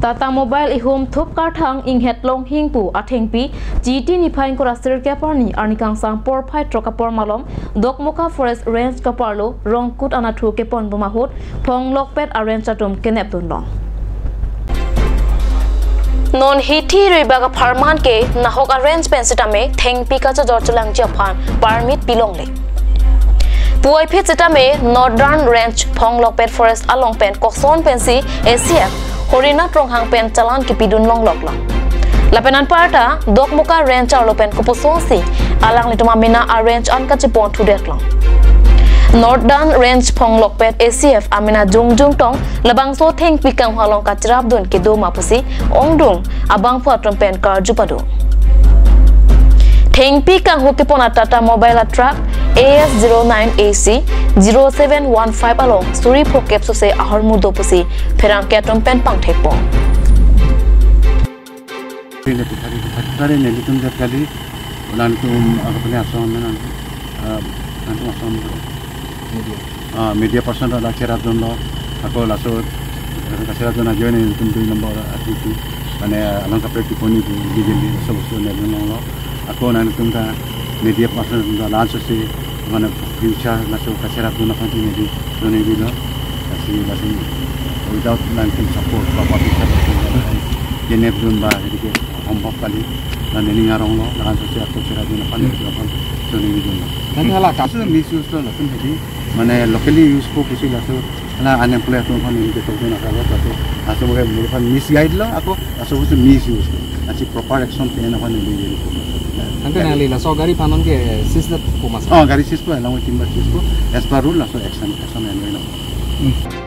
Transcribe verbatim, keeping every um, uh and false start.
Tata Mobile ihum thup karthang inghet longhing pu athengpi Chiti niphai ingkoi ra sirkep arni arni kangsam porphai throk apor malom Dokmoka Forest Range kaparlo rongkut anatthu kepon bom ahut phonglokpet a-range atum kenepdun long. Non hithi ruibak apharman ke nahok a-range pen sitame thengpi kachojor chelangji aphan permit pilongle. Puvoiphit sitame Northern Range phonglokpet forest along pen koson pensi A C F Horinath Ronghang pen challan kepidun longlok long. Lapen anparta Dokmoka Range arlo pen kopuson si alanglitum amena a-range an kachepon thudet long. Northern Range phonglokpet A C F amena jongjong tong labangso thengpi kanghu along kacherapdun kedo ma pusi ongdung abangphu atum pen karju pado. Thengpi kanghu kepon a-Tata Mobile a-truck A S zero nine A C zero seven one five along suri phokep sose ahormu do pusi pherangke atum pen pangthekpo. Pini puthari puthari nelitum jat kali, nangtum apa ni asom nang, ah, nangtum asom. Media. Ah, media person ta dak cherapdunlo, ako laso, eh, kacherapdun ajoine nelitum dui nombor athengpi, mane along kaprek kepon-i pu legally laso bostu nedun longlo, ako nangtum ta media person ta laso si, mane future laso kacherapdun aphan si neli, neli bilo, lasi, lasi, without nangtum support, bapa bisa, kenepdun ba, jadi ke, সম্ভৱ kali, na neli ngaronglo, lakan sose ako cherapdun aphan, Hmm. cherapdun aphan, so neli dunlo. Nanti hala kasus Kasus misuse lo, latum hedi, mane locally use ko pusi laso, na unemployed atum aphan neli ketok dun akalo, laso, laso moke mur aphan misguide lo, ako, laso pusi misuse lo. Lasi proper action pen aphan neli neli ko. Nanti nangli laso gari aphan non ke seize det ko mas? Oh, gari seize ko, along with timber seize ko, as per rule, laso action, action enlo. Hmm.